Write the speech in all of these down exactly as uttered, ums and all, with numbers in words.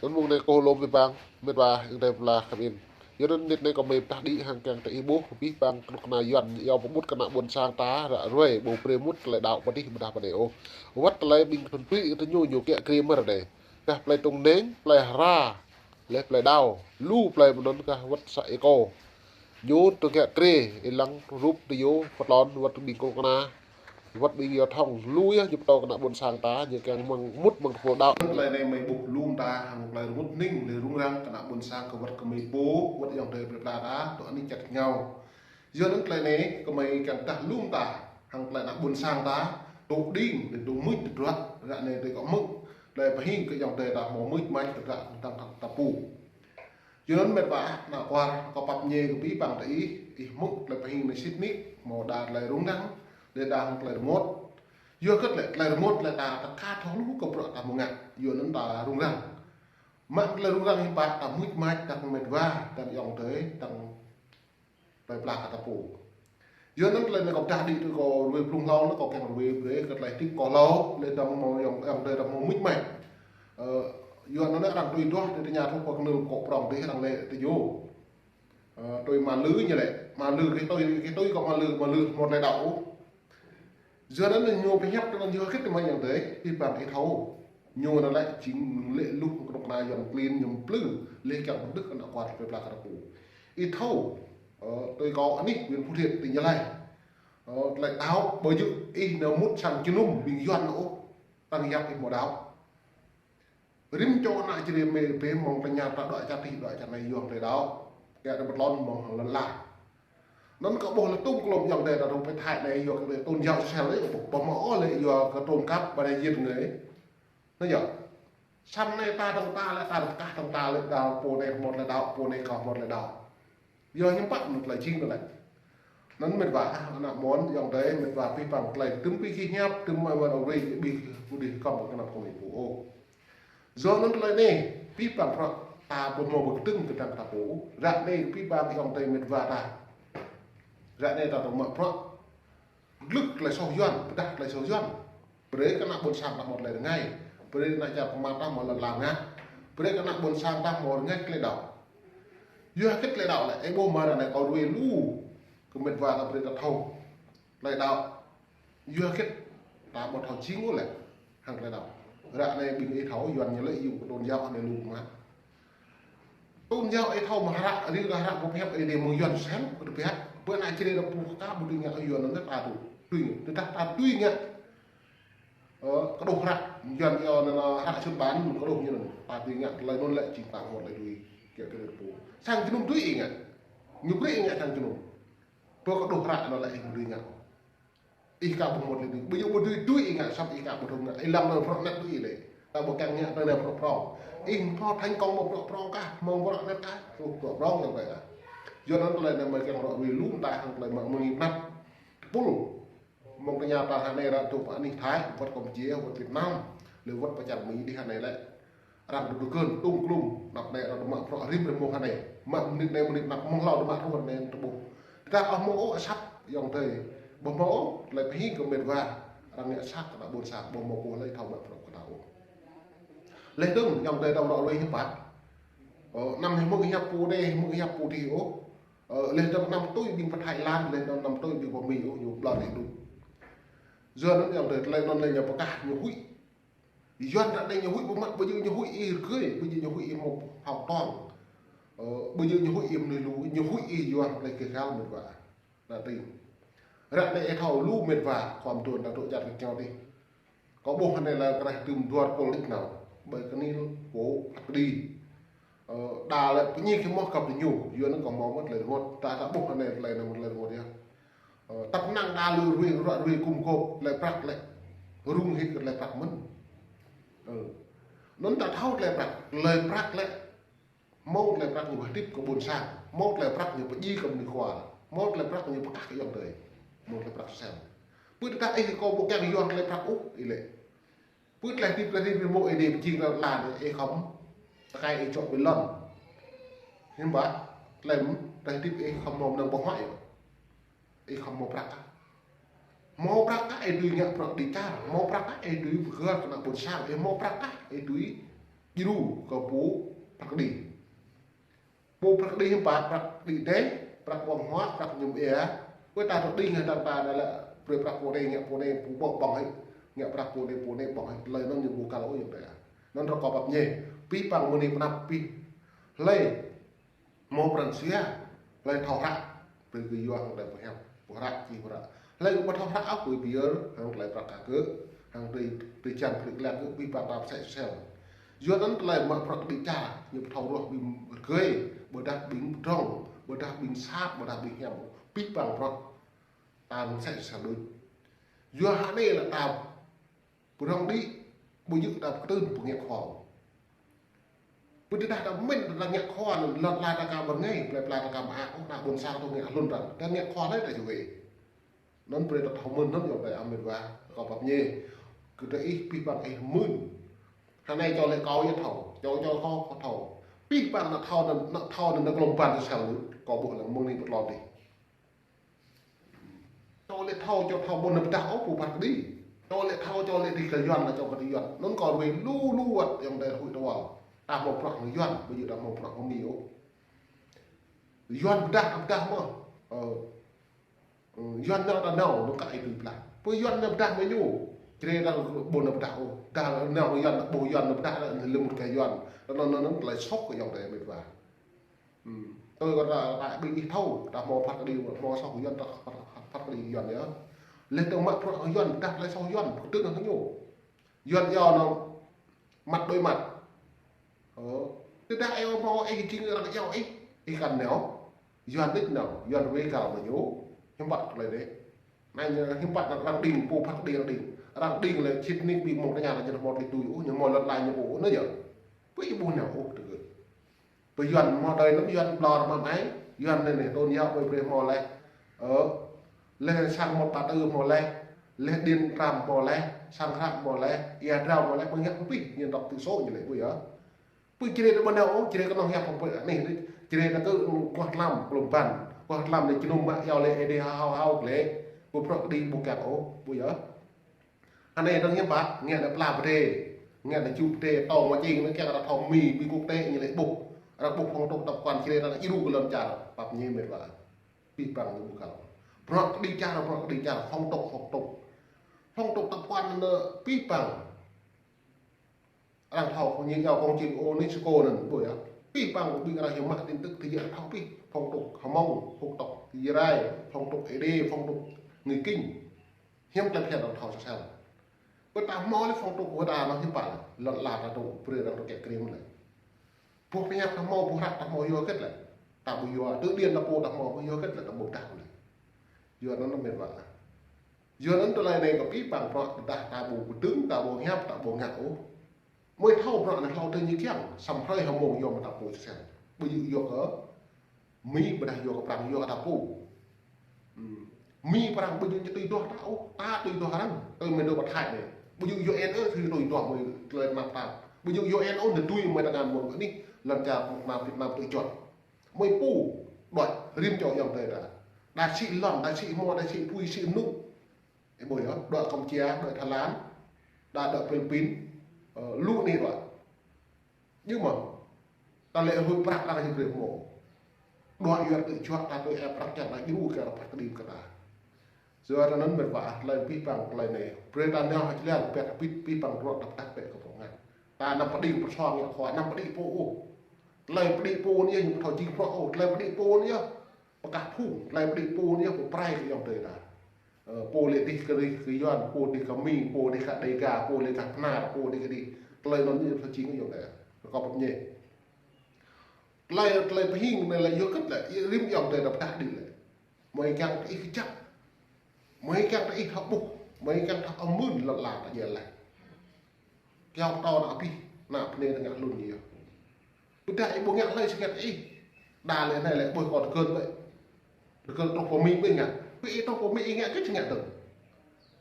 Anŭn mơ̆ng anai kâo lŏm abih bang, mĕt wa, ayŏng adơi plơi pla khăm in. Yua anŭn mơnit anai kâo mơ̆ pơdah đĭ hăng kiăng tơ ih ƀuh, abih bang kơnuk kơna ƀôn sang ta, ră ruai, ƀu brơi mŭt tơlơi đaŏ pơ anai, pơdah pơ anai ôh. Wơ̆t tơlơi ƀing thŭn tui, tơ ñu ñu kiăng kri mơ̆ ră anai. Kah plơi Tông Neng, plơi Hra, laih plơi Đao, lu plơi mơnŭn kah wơ̆t să Êkô. Ñu tơ kiăng kri, ih lăng rup tơ ñu, pơtlon, wơ̆t ƀing kơnuk kơna, wơ̆t ƀing yua thŏng, lu yơh, ñu pơtô kơnuk kơna ƀôn sang ta, ñu kiăng mơ̆ng mŭt mơ̆ng tơpul đaŏ. Tơlơi anai mơ̆ ih ƀuh lŏm ta, hăng tơlơi rơngot hning, laih rŭng răng, kơnuk kơna ƀôn sang kơ wơ̆t kơ mơi pô, wơ̆t ayŏng adơi plơi pla ta, tŏ anih čăt ngao. Yua anŭn tơlơi anai, kơ mơi kiăng pơdah lŏm ta, hăng tơlơi kơnuk kơna ƀôn sang ta, tŏ đing, laih tŏ mŭt tơdruă, ră anai tơlơi kâo hmư̆, tơlơi pơhing kơ ayŏng adơi ta hmâo mŭt mač tơdruă tơdang ta pô. Yua anŭn mĕt wa, ană kuar, kâo pap ñe kơ abih bang tơ ih, ih hmư̆ tơlơi pơhing anai sĭt nik, hmâo đa tơlơi rŭng răng, laih đa hăng tơlơi rơngot. Yua hơget lĕ tơlơi rơngot lĕ ta, ta ka thâo hluh kơ bruă ta hmâo ngă, yua anŭn ta rŭng răng. Mă tơlơi rŭng răng hiư̆m pă ta mŭt mač, tơdang mĕt wa, tơdang ayŏng adơi, tơdang plơi pla kơ ta pô. Yua anŭn tơlơi anai kâo pơdah đĭ tui kâo ruai blung hlâo anŭn kâo kiăng ruai brơi kơ tơlơi hơdip kâo hlâo, laih dong hmâo ayŏng, ayŏng adơi dong hmâo mŭt mač. Ơ, yua anŭn anai arăng tui duah, tui tơña thâo pơ kơnơ̆ng kâo prong dih arăng lĕ tơ ñu. Ơ, tui mă lư ñu lĕ, mă lư kơ tui, kơ tui kâo mă lư, mă lư hmâo tơlơi đaŏ ôh. Yua anŭn ñu pơhiăp tơ anŭn yua hơget tơ mơi ayŏng adơi, abih bang ih thâo. Ñu anŭn lĕ jing lĕ lu kơnuk kơna Yuan klin ñu plư, laih kiăng pơdưh kơ ană kuar plơi pla kơ ta pô. Ih thâo, ơ, tui kâo anih, huyện Phú Thiện, tỉnh Gia Lai. Ơ, tơlơi đaŏ, ƀơi yơh ih nao mŭt sang jơnum ƀing Yuan ôh, tơdang yap ih hmâo đaŏ. Rĭm čô ană Jrai mơi pơ mơ̆ng tơña ta đuaĭ čar tih, đuaĭ čar anai yua tơlơi đaŏ. Kiăng ta pơtlon mơ̆ng lăn la. Anŭn kâo ƀuh lĕ tŭm klôm ayŏng adơi ta rŭng pơ Thái anai yua kơ tôn giáo sel anai, ƀu hmâo ôh lĕ yua kơ trộm cắp, ƀu đa giết người. Anŭn yơh. Samơ̆ anai ta tơdang ta lĕ, ta pơkah tơdang ta lĕ đaŏ, pô anai hmâo tơlơi đaŏ, pô anai kâo hmâo tơlơi đaŏ. Yua hiư̆m pă anŭn tơlơi jing anŭn lĕ. Anŭn mĕt wa, ană mơnuih ayŏng adơi, mĕt wa abih bang tơlơi tŭm ƀing gih hiăp, tŭm mơi mơi ôh rơi, ƀing ƀu đih kơ̆m kơnăp kơ mơi pô ôh. Yua anŭn tơlơi anai, abih bang bruă ta ƀu hmâo pơkơdơ̆ng kơdang ta pô. Ră anai abih bang ayŏng adơi mĕt wa ta. Ră anai ta tŏ mă bruă. Glưh tơlơi soh Yuan, pơdah tơlơi soh Yuan. Brơi kơ ană ƀôn sang ta hmâo tơlơi rơngai. Brơi ană čar pơmă ta hmâo lŏn lam ngă. Brơi kơ ană ƀôn sang ta hmâo rơngai tơlơi đaŏ. Yua hơget tơlơi đaŏ lĕ, ih ƀuh mơ̆ng ră anai kâo ruai lu kơ mĕt wa ta brơi ta thâo. Tơlơi đaŏ. Yua hơget ta ƀu thâo jing ôh lĕ hăng tơlơi đaŏ. Ră anai ƀing ih thâo Yuan ñu lĕ yua kơ tôn giáo anai lu mă. Tôn giáo ih thâo mơ̆ hră, riêng kơ hră pơhiăp ih đe mơ̆ng Yuan sel, kơ tơbiă. Ƀơi ană Jrai ta pô ka ƀu dưi ngă Yuan anŭn ta tui. Tui, tơdah ta tui ngă. Ơ, kơ đôč hră, Yuan yua anŭn hră xuất bản, kơ đôč ñu anŭn. Ta tui ngă, tơlơi anŭn lĕ jing ta hmâo tơlơi dưi. Kiăng kơ ta pô. Sang jơnum dưi ih ngă. Ñu brơi ih ngă sang jơnum. Pơ kơ đôč hră anŭn lĕ ih ƀu dưi ngă. Ih ka ƀu hmâo tơlơi dưi. Ƀu djơ̆ ƀu dưi, dưi ih ngă, samơ̆ ih ka ƀu thâo ngă. Ih lăng nao bruă anet dưi ih lĕ. Ta ƀu kiăng ngă tơlơi nao bruă prŏng. Ih thâo thành công mơ̆ng bruă prŏng kah, mơ̆ng bruă anet kah. Ôh, bruă prong ayŏng adơi ah. Yua anŭn tơlơi anai mơi kiăng ră ruai lŏm ta hăng tơlơi mă mơ̆ng anăp. Tơpul. Mơ̆ng tơña ta ră anai ră tŭ pơ anih Thái, wơ̆t Campuchia, wơ̆t Việt Nam. Laih wơ̆t pơ čar Mi dih ră anai lĕ. Arăng tŭ tơgơ̆n, tŭm klŭm, anăp anai arăng tŭ mă bruă rĭm rĭm mông ră anai. Mă mơnit anai mơnit anăp mơ̆ng hlâo tŭ mă truh ră anai tơƀuh. Tơdah ôh hmâo ôh asăp ayŏng adơi. Ƀu hmâo ôh, tơlơi pơhing kơ mĕt wa. Arăng ngă sat kơ ană ƀôn sang, ƀu hmâo pô hlơi thâo mă bruă kơ ta ôh. Laih dơ̆ng ayŏng adơi dŏng ră ruai hiư̆m pă. Ơ, anăm hmư̆ hiăp pô anai, hmư̆ hiăp pô dih ôh. Ơ, laih dơ̆ng anăm tui ƀing pơ Thái Lan, laih dơ̆ng anăm tui ƀing pơ Mi ôh, ñu ƀlŏr ih đuč. Yua anŭn ayŏng adơi, tơlơi anŭn lĕ ñu pơkah, ñu huĭ. Yuan ră anai ñu huĭ ƀu mă, ƀu djơ̆ ñu huĭ ih rơgơi, ƀu djơ̆ ñu huĭ ih mơ̆ phao tong. Ơ, ƀu djơ̆ ñu huĭ ih mơnuih lu, ñu huĭ ih yua tơlơi kơ khăl mĕt wa. Ană tring. Ră anai ih thâo lu mĕt wa, khua mơtuan ta tŭ čar kơ kiăng dih. Kâo ƀuh ră anai lĕ krah tŭm duar pôl nik nao. Ƀơi kơnil, pô, hăk đĭ. Ơ, đa lĕ pơñi kơ mơ̆ kăp tơ ñu, yua anŭn kâo hmâo mơ̆ tơlơi rơngot. Ta, ta ƀuh ră anai tơlơi anŭn mơ̆ tơlơi rơngot yơh. Ơ, tăp năng đa lu ruai, ră ruai kum kôp, tơlơi prăk lĕ. Rŭng hĭ kơ tơlơi prăk mơ̆n. Ơ. Anŭn ta thâo tơlơi prăk, tơlơi prăk lĕ. Hmâo tơlơi prăk ñu pơhơdip kơ ƀôn sang, hmâo tơlơi prăk ñu pơdjai kơ mơnuih khua, hmâo tơlơi prăk ñu pơkah kơ ayŏng adơi, hmâo tơlơi prăk sel. Ƀơi tơdah ih kâo ƀu kiăng yua tơlơi prăk ôh, ih lĕ. Ƀơi tơlơi hơdip, tơlơi hơdip ih hmâo ih đe pơjing lŏn la anai, ih khŏm tơkai ih čŏk ƀơi lŏn. Hiư̆m pă, tơlơi, tơlơi hơdip ih khŏm hmâo mơnơ̆ng ƀơ̆ng huă yơh. Ih khŏm hmâo prăk kah. Hmâo prăk kah ih dưi ngă prăk đĭ čar, hmâo prăk kah ih dưi pơgơ̆r kơ ană ƀôn sang, ih hmâo prăk kah ih dưi djru kơ pô phat kơđi. Pô phat kơđi hiư̆m pă, phat kơđi dêh, phat ƀơ̆ng huă, phat mơñum ia. Wơ̆t ta tơđing hăng ta, ta anai lĕ brơi phat pô anai, ngă pô anai, pô ƀơ̆ng, ƀơ̆ng hĭ. Ngă phat pô anai, pô anai ƀơ̆ng hĭ. Tơlơi anŭn ñu ƀu kăl ôh ayŏng adơi. Anŭn rơkâo pap ñe. Abih bang mơ̆ng anai pơanăp abih. Hlơi hmâo pran jua, hlơi thâo hră, brơi kơ yua hăng tơlơi pơhiăp, pơhră, či pơhră. Hlơi ƀu thâo hră ôh, kơ pơyơr hăng tơlơi prăk kơ, hăng tơlơi, tơlơi jan brơi glăk kơ, abih bang ta pơsĕ sel. Yua anŭn tơlơi mă bruă kơđi čar, ñu ƀu thâo ruah ƀing rơgơi, ƀôdah ƀing pơdrŏng, ƀôdah ƀing sat, ƀôdah ƀing hiam, abih bang bruă ta pơsĕ sel đôč. Yua hă anai lĕ ta pơdrŏng đĭ, ƀu djơ̆ ta pơkơtưn pơngiă khua. Ƀu tơdah ta mĭn ta ngă khua anŭn lŏn la ta ka ƀơ̆ng ngai, plei pla ta ka mă ôh, ta ƀôn sang ta ngă hlŭn ta. Ta ngă khua lĕ ta juê. Anŭn brơi ta thâo mơ̆n anŭn ayŏng adơi ơ met wa, rơkâo pap ñe. Kơ tơ ih abih bang ih mơ̆n. Hơnai čô lĕ kâo yơh thâo, čô čô kâo kâo thâo. Abih bang ană thâo anŭn, ană thâo anŭn ta klŏm ban ta sel lu, kâo ƀuh lăng mơ̆ng anai pơtlŏn dih. Čô lĕ thâo, čô thâo ƀu nao pơdah ôh pô phat kơđi. Čô lĕ thâo, čô lĕ dih kơ Yuan lĕ čô kơ dih Yuan. Anŭn kâo ruai lu lu wơ̆t ayŏng adơi huĭ tơwal. Ta hmâo bruă hăng Yuan, ƀu djơ̆ ta hmâo bruă hăng Mi ôh. Yuan pơdah, pơdah mơ̆. Ơ. Ơ, Yuan nao ta nao, anŭn kơ ai tui plah. Pô Yuan nao pơdah mơ̆ ñu. Čre ta ƀu nao pơdah ôh. Dah nao Yuan, ƀu Yuan nao pơdah lĕ lĕ mŭt kơ Yuan. Anŭn, anŭn, anŭn tơlơi soh kơ ayŏng adơi met wa. Hm. Tui kơ ta, ta ƀing ih thâo, ta hmâo phat kơđi, hmâo soh Yuan, ta phat, phat, phat kơđi Yuan yơh. Lĕ ta mă bruă Yuan, dah lĕ soh Yuan, pơkơtưn hăng ñu. Yuan iâu anŭn, mặt đối mặt. Ơ, tơdah iâu hmâo ih jing arăng iâu ih, ih kăn nao. Yuan đôč nao, Yuan wơ̆t kăl mă ñu, hiư̆m pă tơlơi đĕ. Anai ñu hiư̆m pă arăng đing, pô phat kơđi arăng đing. Arăng đing lĕ sĭt nik ƀing mơ̆ng tơña lĕ ñu hmâo tơlơi tui ôh, ñu hmâo lŏn la ñu ôh, anai yơh. Pô ih ƀu nao ôh tơ gơ̆. Pơ Yuan hmâo đơi lăm Yuan ƀlŏr mă mai, Yuan anai anai tôn giáo ƀơi brơi hmâo leh. Ơ, leh sang một ba tư hmâo leh, leh điện trạm hmâo leh, sang hră hmâo leh, ia drao hmâo leh, pơhiăp pơpih, dân tộc thiểu số ñu lĕ ƀu yơh. Pơ Jrai ta ƀu nao ôh, Jrai kơnơ̆ng hiăp hăng pơ anai, Jrai ta kơ kuah tlam, klŏm ban, kuah tlam anai jơnum mă iâu lĕ ê đê hao hao hao lĕ, ƀu prŏk đĭ ƀu kiăng ôh, ƀu yơh. Anai dơ̆ng hiư̆m pă, ngă anai pla pơdê, ngă anai čŭ pơdê, tŏ mă čing, anai kiăng ta thâo Mi, ƀing quốc tế ñu lĕ ƀuh. Arăng ƀuh phong tục tập quán Jrai ta anai djru kơ lŏn čar, pap ñe met wa. Abih bang ñu ƀu kăl. Bruă kơđi čar, bruă kơđi čar, phong tục, phong tục. Phong tục tập quán anai abih bang. Arăng thâo ñu iâu công trình UNESCO anŭn, ƀu yơh. Abih bang ƀing arăng hiư̆m mă tin tức thế giới thâo abih. Phong tục Hmông, phong tục Jrai, phong tục Ê Đê, phong tục người Kinh. Hiư̆m tơlơi phiăn arăng thâo sel sel. Ƀơi ta hmâo lĕ phong tục ƀơi ta anŭn hiư̆m pă lĕ. Lŏn la ta tŭ, brơi arăng tŭ kiăng krem lĕ. Boh pơhiăp ta hmâo, boh hră ta hmâo yua hơget lĕ. Ta ƀu yua, từ điển ta pô ta hmâo, ƀu yua hơget lĕ, ta ƀu pơdah lĕ. Yua anŭn met wa. Yua anŭn tơlơi anai kơ abih bang bruă tơdah ta ƀu pơdơ̆ng, ta ƀu hiăp, ta ƀu ngă ôh. Mơi thâo bruă anai hlâo tơ ñu kiăng, samơ̆ hrơi hơmông yua mơ̆ ta pô sel sel. Ƀu djơ̆ yua kơ Mi, ƀôdah yua kơ Prăng, yua kơ ta pô. Hm. Mi Prăng ƀu djơ̆ ñu tui duah ta ôh, ta tui duah arăng. Tui mơi dŏ pơ Thái anai. Ƀu djơ̆ U N ôh, tui duah mơi tơlơi anăp ta. Ƀu djơ̆ U N ôh, ñu tui mơi tơngan mơ̆ng anih, lŏn čar Việt Nam, Việt Nam tui čuăt. Mơi pô, đuaĭ, rĭm čô ayŏng adơi ta. Đại sứ lŏn, đại sứ hmâo, đại sứ apui, sứ mơnŭ. Ih ƀuh yơh, đuaĭ Campuchia, đuaĭ Thái Lan, đa đuaĭ Philippin, ơ, lu anai đuaĭ. Djơ̆ mơ̆, ta lĕ huĭ prăk arăng či brơi hmâo. Đuaĭ yua tơ čuăt ta tui ĕp prăk čang ta djru kơ arăng phat kơđi kơ ta. Yua anŭn met wa, tơlơi abih bang tơlơi anai. Brơi ta nao hơjliăng pĕt hơbĭt abih bang bruă ta pơdah pĕ kơ pơngăt. Ta anăm pơđing pơsong ngă khua, anăm pơđĭ pô ôh. Tơlơi pơđĭ pô anai yơh ñu ƀu thâo jing bruă ôh, tơlơi pơđĭ pô anai yơh. Pơkah phung, tơlơi pơđĭ pô anai yơh pơprai kơ ayŏng adơi ta. Ơ, pô lĕ dih kơ dih kơ Yuan, pô dih kơ Mi, pô dih kơ Đêga, pô dih kơ Bơhnar, pô dih kơ dih. Tơlơi anŭn ñu thâo jing ayŏng adơi. Rơkâo pap ñe. Tơlơi, tơlơi pơhing anai lĕ yua hơget lĕ, rĭm ayŏng adơi ta pơdah đĭ lĕ. Mơi kiăng ta ih kơjăp. Mơi kiăng ta ih thâo ƀuh. Mơi kiăng ta ih mưn lŏn la ta djel leh. Kiăng ta ană abih, ană bơnai ta ngă hlŭn ñu yơh. Ƀôdah ih ƀu ngă hlơi sơngăt ih. Đa lĕ anai lĕ ƀuh kâo tơgơ̆n ƀơi. Tơgơ̆n truh pơ Mi ƀơi ngă. Pơ ih truh pơ Mi ih ngă kơ sơngăt dơ̆ng.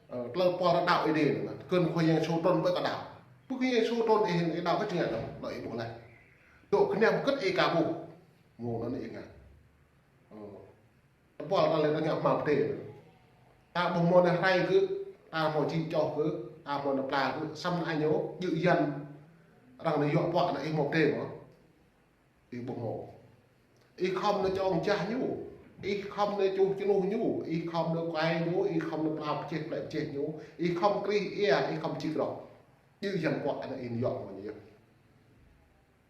Ơ, tơlơi pô ta đaŏ Ê Đê anŭn. Tơgơ̆n Khua Yang Yêsu trŭn ƀơi ta đaŏ. Pơ Khua Yang Yêsu trŭn ih, ih đaŏ kơ sơngăt dơ̆ng. Đaŏ ih ƀuh leh. Dŏ kơnăm kơt ih ka ƀuh. Mơ̆ng anŭn ih ngă. Ơ. Tơpul ta lĕ ta ngă hmâo pơdê. Ta ƀu hmâo anai hrơi kơ, ta hmâo jing čoh kơ, ta hmâo anai pla kơ, samơ̆ anai ñu, djơ̆ Yuan. Arăng anai yua pă anai ih mâo pơdreng mơ̆? Ih ƀu mâo. Ih khŏm anai čong jah ñu. Ih khŏm anai čuh čơnuh ñu. Ih khŏm anai kuai ñu. Ih khŏm anai pla pơjeh, plĕ pơjeh ñu. Ih khŏm krih ia, ih khŏm čik rŏk. Djơ̆ yang kuă anai ih yua mơ̆ ñu.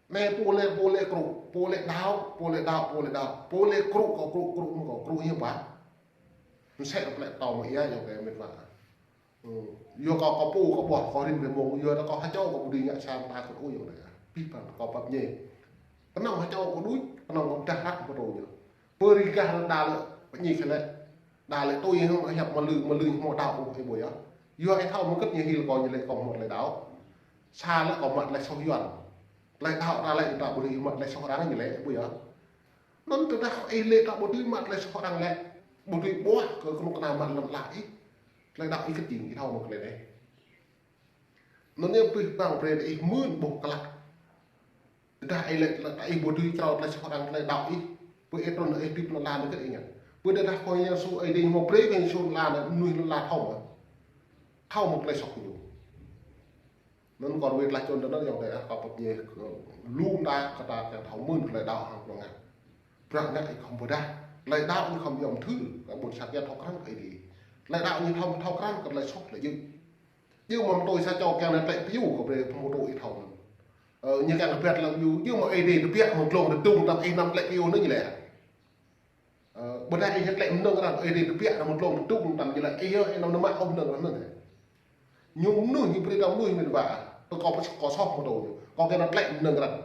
Anai pô lĕ, pô lĕ krŭ, pô lĕ đaŏ, pô lĕ đaŏ, pô lĕ đaŏ. Pô lĕ krŭ, kâo krŭ, krŭ, kâo krŭ hiam pă. Msĕ rơplĕ tâo mơ̆ ia, yua kơ met wa. Yua kâo, kâo pô, kâo ƀuh, kâo rĭm rĭm mông, yua kâo hơčâo kâo ƀu dưi ngă sang ta kơ ôh yua anai. Pih păng kâo pap ñe. Kơnơ̆ng hơčâo kâo đuč, kơnơ̆ng kâo dah ră kâo pơtô ñu. Pơ rĭ gah anŭn đa lĕ, pơñi khă lĕ. Đa lĕ tui hăng hiăp mơlư, mơlư hmâo đaŏ ôh, ih ƀuh yơh. Yua ih thâo mơ̆ kơ̆t ñu hil kâo ñu lĕ kâo hmâo tơlơi đaŏ. Sa lĕ kâo mă tơlơi soh Yuan. Tơlơi đaŏ ta lĕ ta ƀu dưi mă tơlơi soh arăng ñu lĕ, ih ƀuh yơh. Anŭn tơdah ih lĕ ta ƀu dưi mă tơlơi soh arăng lĕ. Ƀu dưi ƀuah kơ kơnuk kơna mă lŏn ala ih. Tơlơi đaŏ ih kơjing, ih thâo mơ̆ kơ lĕ anai. Anŭn yơh pih păng brơi ih mưn ƀuh klă. Tơdah ih lĕ, lĕ ta ih ƀu dưi črâo tơlơi soh arăng tơlơi đaŏ ih. Pơ ih trŭn ih hơdip lŏn ala anai kơ ih ngă. Pơ tơdah Khua Yang Yêsu Ơi Adai hmâo brơi kơ Yêsu lŏn ala anai mơnuih lŏn ala thâo mơ̆. Thâo mơ̆ tơlơi soh kơ ñu. Anŭn kâo wơ̆t laih čun tơ anŭn yơh tơ ah kâo pap ñe kơ lu mơta kơ ta kiăng thâo mưn tơlơi đaŏ hăng tơlơi ngă. Bruă ngă ih khŏm pơdah. Tơlơi đaŏ ih khŏm yom thư. Kơ ƀôn sang kiăng thâo krăn kơ ih đĭ. Tơlơi đaŏ ih thâo, thâo krăn kơ tơlơi soh tơlơi djơ̆. Djơ̆ mơ̆ tui sa čô kiăng anai tlĕ pơyŭ kơ brơi pơmô tŭ ih thâo mơ̆n. Ơ, ñu kiăng kơ pơyăt lăng pơyŭ. Djơ̆ mơ̆ Ơi Adai tơbiă mơ̆ng glông tơdung tăm ih năm tlĕ pơyŭ anŭn ñu lĕ. Ơ, ƀơdah ih tlĕ mơnơ̆ng arăng, Ơi Adai tơbiă anŭn mơ̆ng glông tơdung tăm ñu lĕ. Ih yơh, ih năm nao mă ôh mơnơ̆ng arăng anŭn. Ñu mơnuih, ñu brơi ta mơnuih met wa. Tơ kâo pơs-, kâo soh mơ̆ tơ ñu. Kâo kiăng anai tlĕ mơnơ̆ng arăng.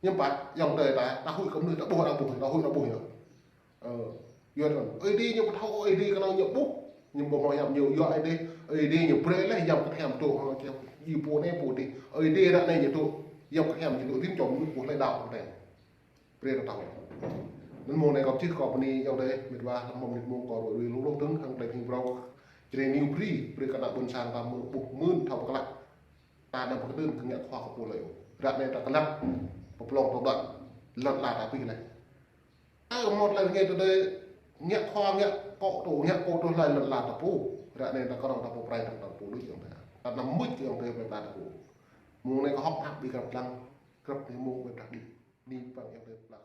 Hiam pă, yơh tơ ta, ta huĭ kơ mơnuih ta ƀuh arăng ƀuh, ta huĭ arăng ƀuh yơh. Ơ, yua anŭn. Ơi Adai ñu pơthâo, Ơi Adai kơnơ̆ng ñu ƀuh. Ñu ƀuh mơ̆ hiam ñu, yua Ơi Adai, Ơi Adai ñu brơi lĕ, yăm kơ hiam tŭ, hăng kiăng, ih pô anai pô adih. Ơi Adai ră anai ñu tŭ, yăm kơ hiam ñu tŭ, rĭm čô mơnuih ƀuh tơlơi đaŏ kơ anai. Brơi ta thâo. Anŭn mông anai kâo čih kâo bơni yơh tơ, met wa, lăm mông mơnit mông kâo rui lu lu dơ̆ng, hăng tơlơi phim brâo. Jrê niu bri, brơi kơ ană ƀôn sang ta mơ̆ ƀuh mưn thâo pơklă. Ta anăm pơkơdơ̆n kơ ngă khua kơ pô lơi ôh. Ră anai ta kơnăp, pơplông tơdang, lŏn ala ta pih lĕ. Ơ, mơ̆ tơlơi rơngai tơdơi, ngă khua, ngă kŏ tŭ, ngă kŏ tŭ hlơi lŏn ala ta pô. Ră anai ta kơnơ̆ng ta pô prai tơ̆ng ta pô đôč yơh tơ. Ta anăm mưč yơh tơ met wa ta pô. Mông anai kâo hơ̆k hăk ƀing krăp lăng, krăp anai mông ƀing ta đĭ. Ni păng yơh tơ pla